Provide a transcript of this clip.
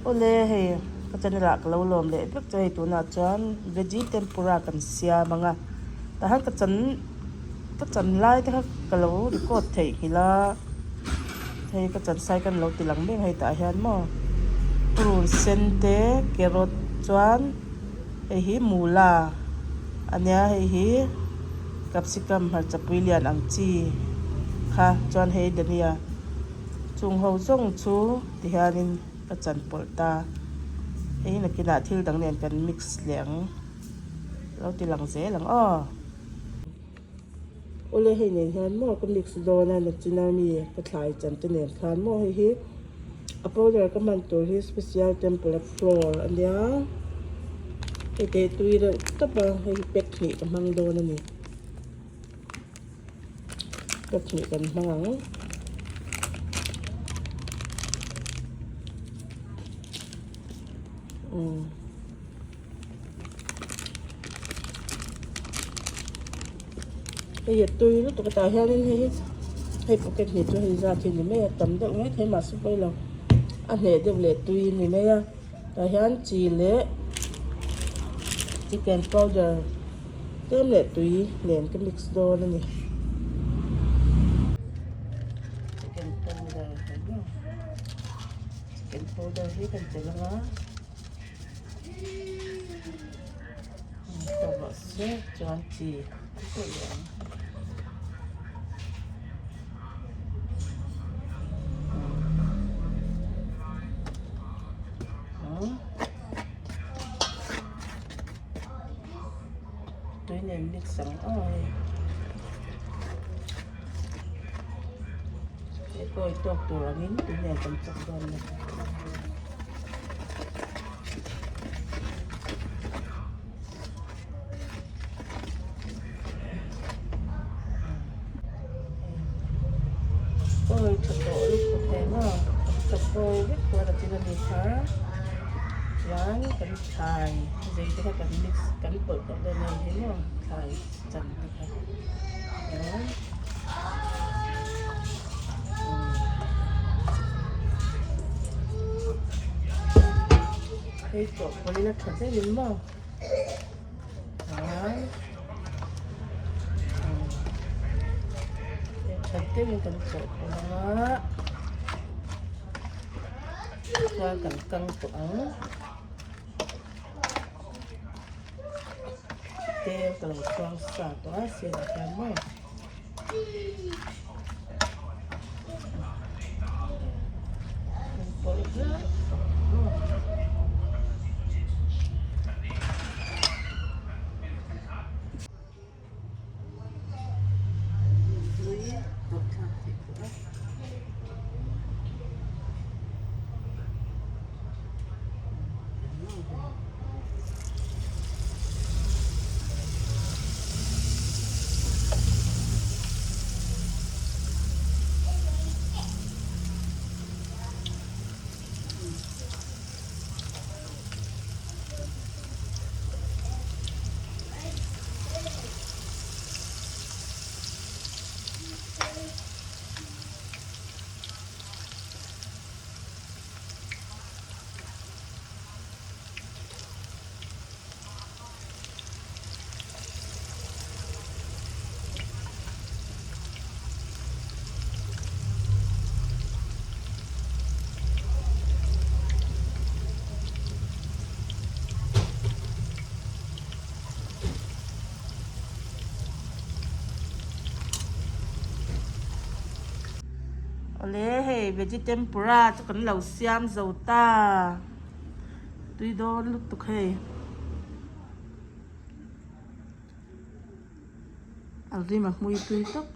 Awle hei ka channel ah ka lo lawm leh vek chu hei tunah chuan veggie tempura kan siam ang a tah hian ka chan ka chan lai te kha ka lo record theih nghilh a hei ka chan sai kan lo ti lang mek hei tah hian maw purun sen te carrot chuan hei hi mula ania hei hi capsicum hmarchapui lian ang chi kha chuan hei dania. Chung ho zawng chu ti hianin ka chan pawlh ta. Hei hi nakinah thil dang nen kan mix leh ang. Lo ti lang zel ang aw. Awle hei nen hian maw ka mix dawn a nachina mi ka thlai chan te nen khan maw hei hi a powder ka hman tur hi special tempura flour a nia. Hei te hi tui reuh tawp a hei hi pack hnih ka hmang dawn a ni. Ka thih kan hmang ang. Umm. Hei a tui lutuk a tah hianin hei hi hei pocket hnih chu hei zat hi a ni mai a tam deuh mai thei mahse pawi lo a hneh deuh leh tui a ni mai a tah hian chi leh chicken powder. Tlem leh tui nen ka mix dawn a ni. Chicken powder hi maw chicken powder hi kan telh ang a tawh rawh se chuan chi kan telh leh ang. Tui nen mix ang aw hei. Hei pawh i tawk tur angin tui nen kan chawk dawn a ni. Kawi tha tawh lutuk thei maw ka kawi vek tur a chin a ni kha chuan kan thlai zei te kha kan mix kan pawlh tawh dawn a ni maw thlai chan te kha chuan hei chawhpawlh ila tha deuhin maw. Tha deuhin kan chawhpawlh ang a chuan kan kang tawh ang tel ka lo chhuang sa tawh a sirah hian maw. Awle hei veggie tempura chu kan lo siam zo ta. Tui dawn lutuk hei. A rim a hmui tui tawp.